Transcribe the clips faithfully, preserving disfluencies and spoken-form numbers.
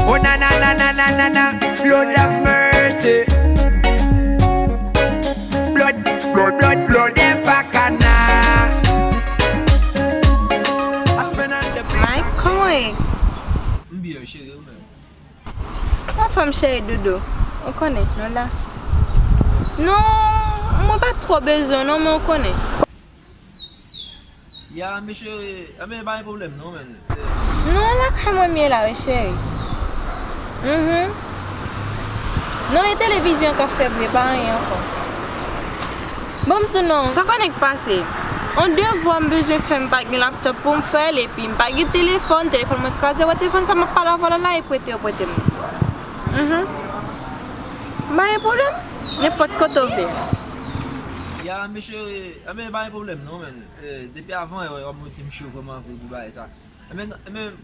Oh na na na na na na na, Lord have mercy. Blood, blood, blood, blood, Epakana. Mike, kòman w ye? M byen, cheri, ou menm? Anfòm, cheri doudou. Ou konnen, nou la. Non, mwen pa twò bezwen w non, men ou konnen. Ya, mesye, enben, pa gen pwoblèm non, men. Non, lakay mwen m ye la, wi, cheri. Mhm. Non, e televizyon k ap fè bri, pa anyen ankò. Bon, m di w non, sa konnen k pase? On devwa m bezwen fè, m pa gen laptòp pou m fè l, epi m pa gen telefòn, telefòn mwen kraze, wè telefòn sa m ap pale avè w la, la, e prete yo prete m. Mhm. M pa gen pwoblèm, nenpòt kote w vle. Ya, mesye, enben, pa gen pwoblèm non, men. Eh, depi avan yè, w ap montre m cho vrèman vre pou bagay sa. Enben, enben,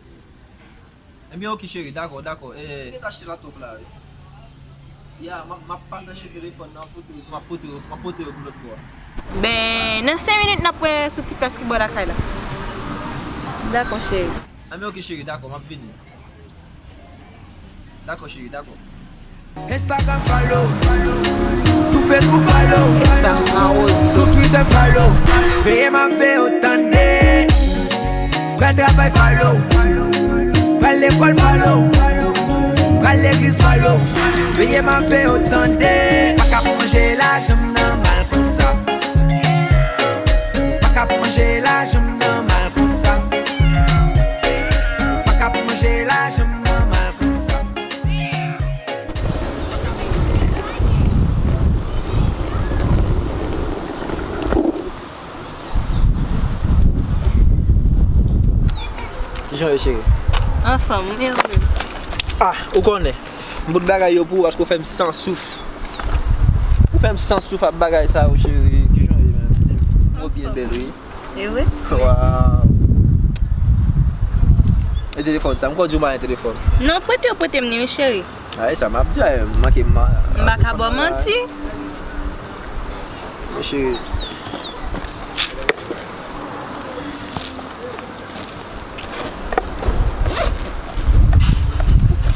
enben, oke, cheri, dakò, dakò. Eh, gentan achte laptòp la, wi. Ya, m ap, m ap pase achte telefòn nan, pote, m ap pote, m ap pote yo pou lòt bò a. Ben, nan senk minit, n ap wè sou ti plas ki bò lakay la. Dakò, cheri. Enben, oke, cheri, dakò, m ap vini. Dakò, cheri, dakò. Instagram follow, sou Facebook follow, sou Twitter follow. Veye m ap veye w tande. Pral travay follow, pral lekòl follow, pral legliz follow. Veye m ap veye w tande. Pa ka pran jela janm nan mal konsa. Pa ka pran jela janm nan mal konsa. Pa ka pran jela janm nan mal konsa. Kijan w ye, cheri? Anfòm, e ou menm? Ah, ou konnen. M bout bagay yo pou ou paske ou fè m san souf. Ou fè m san souf ak bagay sa yo, cheri. Kijan w ye menm? Di m. Ou byen bèl, wi. E wi. Waw. E telefòn sa, m kwè w di w pa gen telefòn. Non, prete yo prete m ni, wi, cheri. A, e sa m ap di a, m manke ma-, m pa ka ba w manti. Cheri.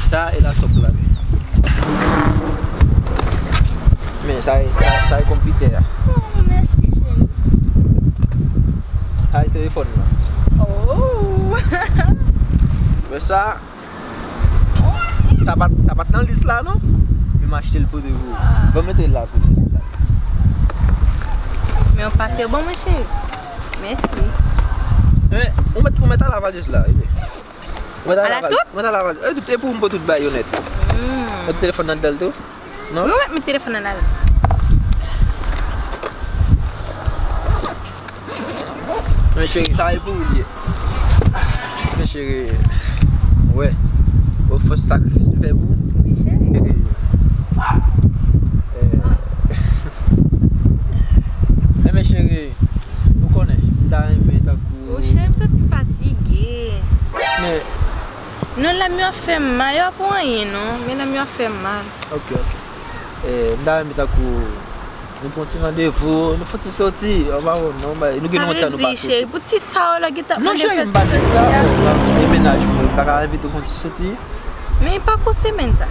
Sa e laptòp la, men. Men, sa e, sa, sa e konpitè a. Oh, mèsi, cheri. Sa e telefòn nan. Oh! Men sa, Sa pa t, sa pa t nan lis la, non. Men m achte l pote pou ou. Bon, mete l la pou ou. Men w pase bon, monchè. Mèsi. Men, ou mèt, ou mèt al ak valis la, wi. Ou mèt al ak valis. Al ak tout? Ou mèt al ak valis. E, tout, e pou m pran tout bagay yo nèt. Hmm. Mete telefòn nan anndan l tou. Non? Wi, mèt met telefòn nan ladan. Men cheri, sa e pou ou l ye. Men cheri, wè. Ou fè sakrifis li fè pou ou. Wi, cheri. Eh. Eh, men cheri, ou konnen, m ta renmen tankou. O cheri, m santi m fatige. Men. Non, lè m yo ap fè m mal, yo pa pou anyen, non. Men lè m yo ap fè m mal. Ok, ok. Eh, m ta renmen tankou nou pran ti randevou, nou fè ti soti, anba non, bay, nou gen lontan nou pa soti. Cheri, pou ti sa yo la, ki t ap mande fè ti soti a. Non, cheri, m pa di sa, e mennaj mwen, m pa ka envite w fè ti soti. Men pa pou semèn sa.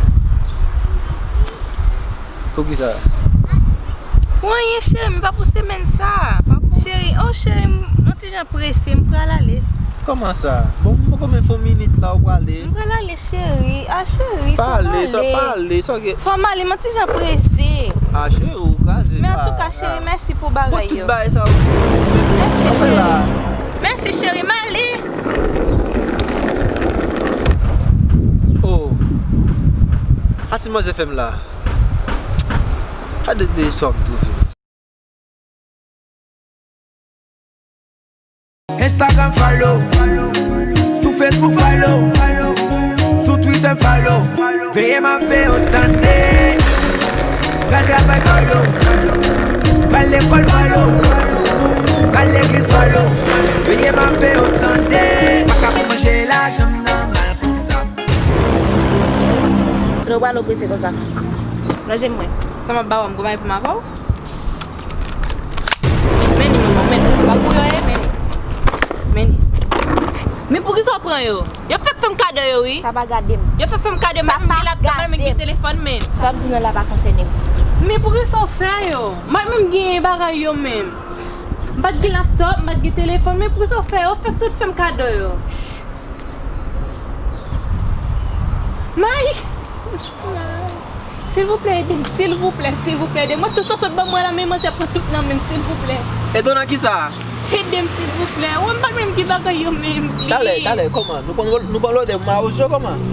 Poukisa? Pou anyen, cheri, men pa pou semèn sa. Pa pou... Cheri, oh, cheri, m, m ti jan prese, m pral ale. Kòman sa? Bon, m poko menm fè yon minit la, ou prale. M pral ale, cheri. Ah, cheri, fò m ale. Pa ale, sa, pa ale, sa gen. Fò m ale, m ti jan prese. Ah, cheri, ou kraze. Men antouka, cheri, mèsi pou bagay yo. Pou tout bagay sa. Mèsi, cheri. Mèsi, cheri, m ale. Oh. A ti manzè fè m la. Gade de istwa m twouve. Instagram follow, sou Facebook follow, sou Twitter follow. Veye m ap veye w tande. Pral travay follow, pral lekòl follow, pral legliz follow. Veye m ap veye w tande. Pa ka pran jela janm nan mal konsa. Kote w prale w prese konsa? Nan je m mwen. Sa m ap ba w, m gon bagay pou m avè w? Men ni, manman, men ni. Ba pou yo ye, men ni. Men ni. Men poukisa w pran yo? Yo fè Fè m kado yo, wi. Sa pa gade m. Yo fè fè m kado, m pa menm gen laptop, m pa menm gen telefòn menm. Sa w ap di nan la pa konsène m. Men poukisa w fè yo? M pa t menm gen bagay yo menm. M pa t gen laptop, m pa t gen telefòn, men poukisa w fè yo? Fèk sot fè m kado yo. Mike! Silvouplè, ede m, silvouplè, silvouplè, ede m. Mwen tout sa sot ban mwen la, men manzè pran tout nan men m, silvouplè. Ede w nan kisa? Ede m, silvouplè. Wè, m pa t menm gen bagay yo menm. Talè, talè, kòman? Nou pran, nou pran lòdè pou mawozo, kòman?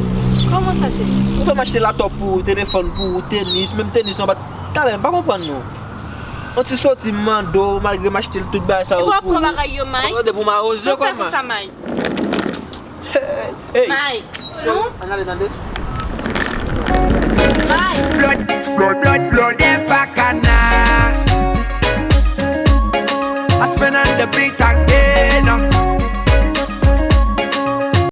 Kòman sa, cheri? Ou fè m achte laptop pou ou, telefòn pou ou, tenis, menm tenis, non, pa, talè, m pa konprann nou. On ti soti m mande w, malgre m achte l tout bagay sa yo pou ou. Ou pran bagay yo, Mike. Pran lòdè pou mawozo, kòman? Sa fè konsa, Mike. Hey, hey. Mike, non? Ann ale tande. Mike. Blood, blood, blood, blood, and Bacana. I spend on the big time.